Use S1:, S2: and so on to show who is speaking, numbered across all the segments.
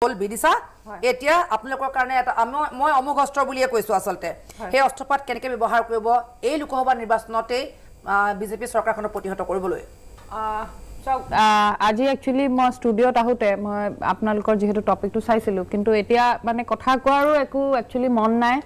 S1: হ'ল বিদিশা, এতিয়া আপোনালোকৰ কাৰণে এটা মই অমোঘ অস্ত্ৰ বুলিয়ে কৈছোঁ আচলতে, সেই অস্ত্ৰপাত কেনেকৈ ব্যৱহাৰ কৰিব এই লোকসভা নিৰ্বাচনতেই বিজেপি চৰকাৰখনক প্ৰতিহত কৰিবলৈ?
S2: চাওক, আজি একচুৱেলি মই ষ্টুডিঅ'ত আহোঁতে মই আপোনালোকৰ যিহেতু টপিকটো চাইছিলোঁ, কিন্তু এতিয়া মানে কথা কোৱাৰো একো একচুৱেলি মন নাই।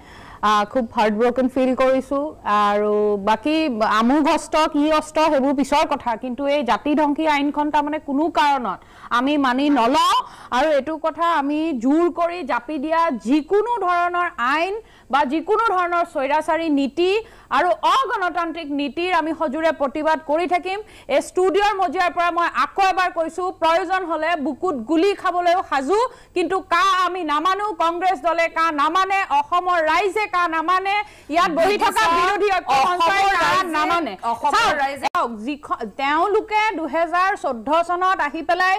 S2: খুব হাৰ্ট ব্ৰকেন ফিল কৰিছোঁ। আৰু বাকী আমোঘ অস্ত্ৰ কি অস্ত্ৰ সেইবোৰ পিছৰ কথা, কিন্তু এই জাতি ধ্বংসী আইনখন তাৰমানে কোনো কাৰণত আমি মানি নলওঁ। আৰু এইটো কথা আমি জোৰ কৰি জাপি দিয়া যিকোনো ধৰণৰ আইন বা যিকোনো ধৰণৰ স্বৈৰাচাৰী নীতি আৰু অগণতান্ত্ৰিক নীতিৰ আমি সজোৰে প্ৰতিবাদ কৰি থাকিম। এই ষ্টুডিঅ'ৰ মজিয়াৰ পৰা মই আকৌ এবাৰ কৈছোঁ, প্ৰয়োজন হ'লে বুকুত গুলি খাবলৈও সাজু, কিন্তু কা আমি নামানো। কংগ্ৰেছ দলে কা নামানে, অসমৰ ৰাইজে কা নামানে, ইয়াত বহি থকা বিৰোধী ঐক্য কা নামানে। যিখন তেওঁলোকে 2014 চনত আহি পেলাই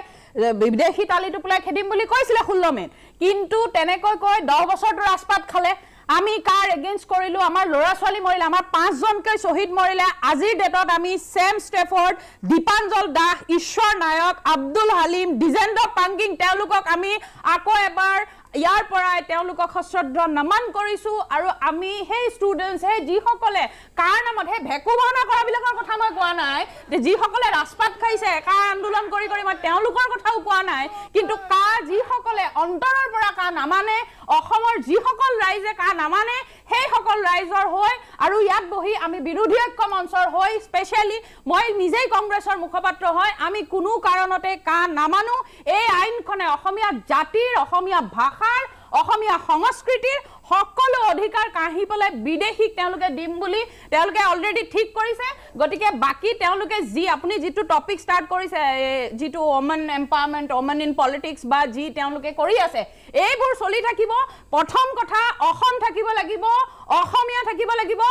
S2: বিদেশী তালি টোপোলাই খেদিম বুলি কৈছিলে 16 মে'ত, কিন্তু তেনেকৈ কৈ 10 বছৰটো ৰাজপাত খালে। আমি কাৰ এগেইনষ্ট কৰিলোঁ, আমাৰ ল'ৰা ছোৱালী মৰিলে, আমাৰ 5জনকৈ শ্বহীদ মৰিলে। আজিৰ ডেটত আমি চেম ষ্টেফৰ্ড, দীপাঞ্জল দাস, ঈশ্বৰ নায়ক, আব্দুল হালিম, দ্বিজেন্দ্ৰ পাংগিং, তেওঁলোকক আমি আকৌ এবাৰ ইয়াৰ পৰাই তেওঁলোকক সশ্ৰদ্ধ নমন কৰিছোঁ। আৰু আমি সেই ষ্টুডেণ্টছ, সেই যিসকলে কাৰ নামত সেই ভেকু ভাওনা কৰাবিলাকৰ কথা মই কোৱা নাই, যে যিসকলে ৰাজপাত খাইছে কাৰ আন্দোলন কৰি কৰি, মই তেওঁলোকৰ কথাও কোৱা নাই, কিন্তু কা যিসকলে অন্তৰৰ পৰা কা নামানে, অসমৰ যিসকল ৰাইজে কা নামানে, সেইসকল ৰাইজৰ হৈ আৰু ইয়াত বহি আমি বিৰোধী ঐক্য মঞ্চৰ হৈ, স্পেচিয়েলি মই নিজেই কংগ্ৰেছৰ মুখপাত্ৰ হয়, আমি কোনো কাৰণতে কা নামানো। এই আইনখনে অসমীয়া জাতিৰ, অসমীয়া ভাষাৰ, অসমীয়া সংস্কৃতিৰ সকলো অধিকাৰ কাঢ়ি পেলাই বিদেশীক তেওঁলোকে দিম বুলি তেওঁলোকে অলৰেডি ঠিক কৰিছে। গতিকে বাকী তেওঁলোকে যি আপুনি যিটো টপিক ষ্টাৰ্ট কৰিছে, যিটো women empowerment, women in politics বা যি তেওঁলোকে কৰি আছে, এইবোৰ চলি থাকিব। প্ৰথম কথা অসম থাকিব লাগিব, অসমীয়া থাকিব লাগিব।